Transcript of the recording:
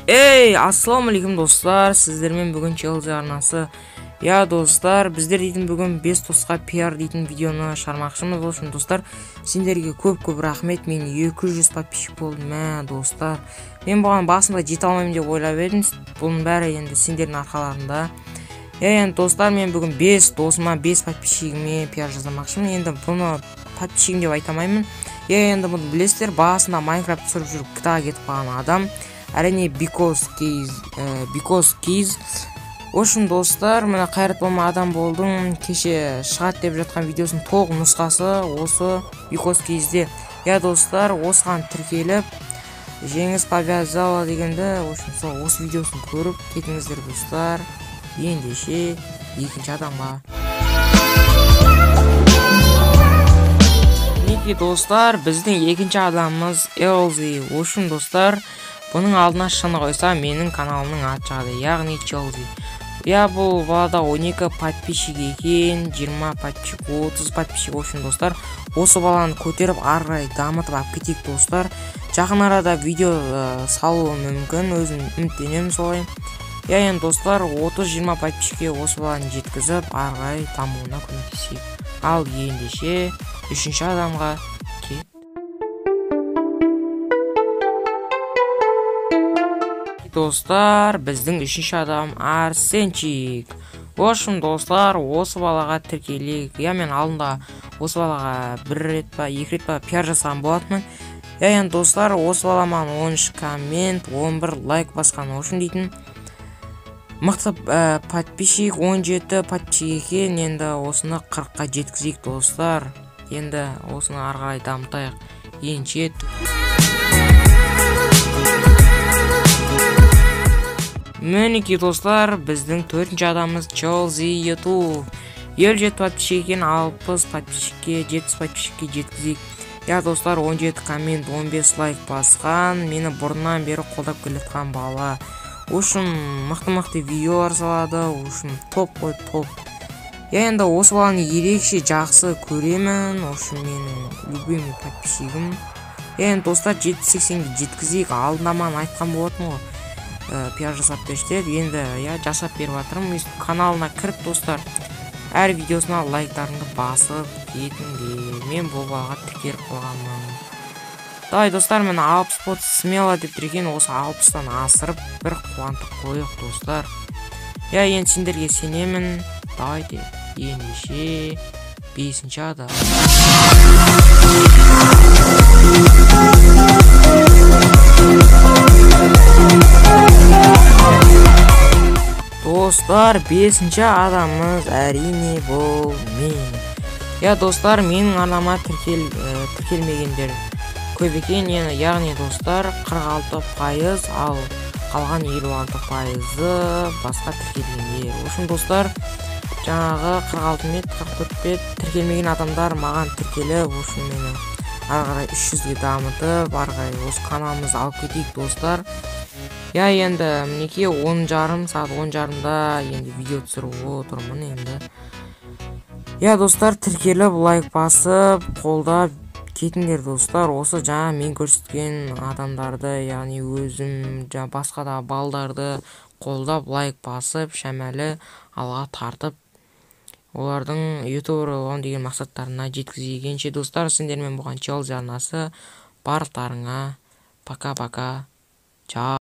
Эй, ассалаумағалейкум достар, сіздермен бүгін Челзи арнасы. Я достар, біздер дейтін бүгін 5 досқа пиар дейтін видеоны шығармақшымыз. Ол үшін достар, сендерге көп-көп рахмет. Мен 200 подписчик болдым, мә достар. Мен бұған басында жете алмаймын деп ойлап едім. Бұның бәрі енді сендердің арқаларында. Енді достар, мен бүгін 5 досыма, 5 подписчигіме пиар жасамақшымын. Енді бұны подписчигім деп айта алмаймын. Енді бұны білесіздер, басында Майнкрафт түсіріп жүріп GTA кетіп қалған адам. Әрине, because keys. Ошын достар, мына Қайрат болма адам болдым. Кеше шығады деп жатқан видеосының толық нұсқасы осы because keys'де. Я достар, осыған тіркеліп, Жеңіс повязала дегенді, ошын сол осы видеосын көріп кетіңіздер достар. Ендеше екінші адамға. Мінекей достар, біздің екінші адамымыз Элзи. Ошын достар, бұның алдына шыны қойса, менің каналымның аты шығады, яғни Челзи. Я бұл балада 12 подписчик екен, 20 подписчик, 30 подписчик. Общем достар, осы баланы көтеріп ары қарай дамытып алып кетейік достар. Жақын арада видео салуы мүмкін, өзім үміттенемін солай. Я енді достар, 30-20 подписчикке осы баланы жеткізіп, ары қарай дамуына көмектесейік. Ал ендеше үшінші адамға кет. Достар, біздің үшінші адам Арсенчик. Общем достар, осы балаға тіркелейік. Я мен алдында осы балаға бір рет па, екі рет па пиар жасаған болатынмын. Я енді достар, осы бала маған 13 коммент, 11 лайк басқан үшін дейтін. Мықты подписчик, 17 подписчик екен. Енді осыны 40-қа жеткізейік достар. Енді осыны ары қарай дамытайық. Енше. Мінекей достар, біздің төртінші адамымыз Челзи YouTube. 57 подписчик екен, 60 подписчикке, 70 подписчикке жеткізейік. Я достар, 17 коммент, 15 лайк басқан, мені бұрыннан бері қолдап келе жатқан бала. Ошын мықты-мықты видеолар салады, ошын топ қой, топ. Я енді осы баланы ерекше жақсы көремін, ошын менің любимый подписчигім. Я енді достар, 70-80-ге жеткізейік, алдында маған айтқан болатын ғой. Пиар жасап берші деп, енді я жасап беріп жатырмын. Өйстіп каналына кіріп достар, әр видеосына лайктарыңды басып кетіңдер. Мен бұл балаға тіркеліп қойғанмын. Давай достар, міне 60 бот смело деп тұр екен, осы 60-тан асырып бір қуантып қояйық достар. Я енді сендерге сенемін. Давайте ендеше 5-ші адам. Достар, 5-ші адамымыз әрине бұл мен. Я достар, менің арнама тіркелмегендер көп екен. Яғни достар, 46%, ал қалған 56%-ы басқа тіркелгендер. Ошын достар, жаңағы 46 бет, 44 бет тіркелмеген адамдар маған тіркеліп, ошын мені ары қарай 300-ге дамытып, ары қарай осы каналымызды алып кетейік достар. Я енді мінекей 10:30, сағат 10:30-да енді видео түсіріп отырмын енді. Я достар, тіркеліп, лайк басып, қолдап кетіңдер достар. Осы жаңа мен көрсеткен адамдарды, яғни өзім, жаңа басқа да балдарды қолдап, лайк басып, шәмәлі алға тартып, олардың ютубер болған деген мақсаттарына жеткізгенше достар, сендермен болған Челзи арнасы. Барлықтарыңа пока-пока. Чао.